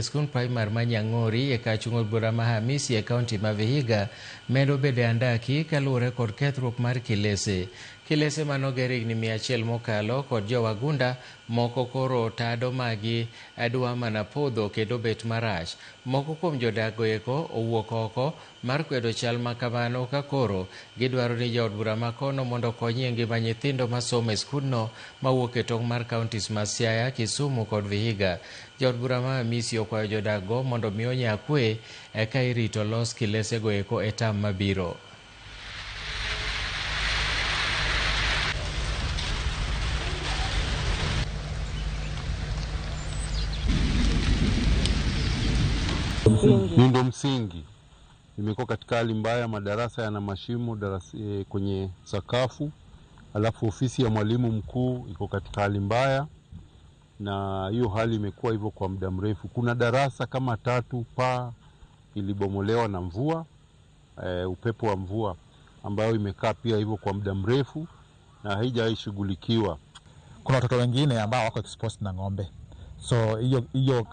Skund primar ma Nyang'ori e kar chung' od bura ma Hamisi e kaunti ma Vihiga medo bedo e andaki kaluwore kod kethruok mar kilese. Kilese manoger higni 100 mokalo kod jowagunda moko koro tado magi dwa mana podho kendo bet marach. Moko kuom jodak goeko owuok oko mar kwedo chal makamano ka koro gidwaro ni jood bura makono mondo okonyie ngima nyithindo masomo e skundno mawuok e tong' mar kauntis ma Siaya, Kisumu kod Vihiga. Jood bura ma Hamisi okwayo jodak go mondo mi onya kwe eka irito los kilese goeko e tam mabiro. Miundo msingi imekuwa katika hali mbaya, madarasa yana mashimo kwenye sakafu, alafu ofisi ya mwalimu mkuu iko katika hali mbaya, na hiyo hali imekuwa hivyo kwa muda mrefu. Kuna darasa kama 3 paa ilibomolewa na mvua, upepo wa mvua, ambayo imekaa pia hivyo kwa muda mrefu na haijaishughulikiwa. Kuna watoto wengine ambao wako exposed na ng'ombe, so hiyo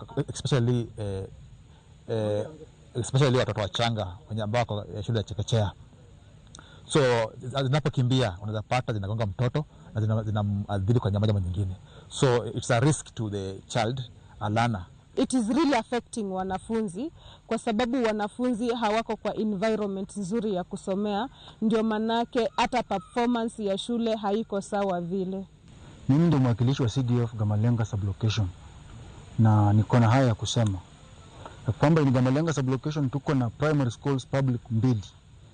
especially watoto wachanga wenye ambao wako shule ya chekechea. So zinapokimbia unaweza pata zinagonga mtoto na zinamwadhiri kwa njia moja ama nyingine. So it's a risk to the child, a learner. It is really affecting wanafunzi kwa sababu wanafunzi hawako kwa environment nzuri ya kusomea, ndio manake hata performance ya shule haiko sawa vile. Mimi ndio mwakilishi wa CDF Gamalenga sublocation na niko na haya ya kusema kwamba in Gamalenga sublocation tuko na primary schools public 2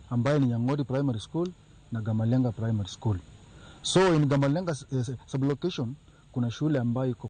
ambayo ni Nyang'ori Primary School na Gamalenga Primary School. So in Gamalenga sublocation kuna shule ambayo iko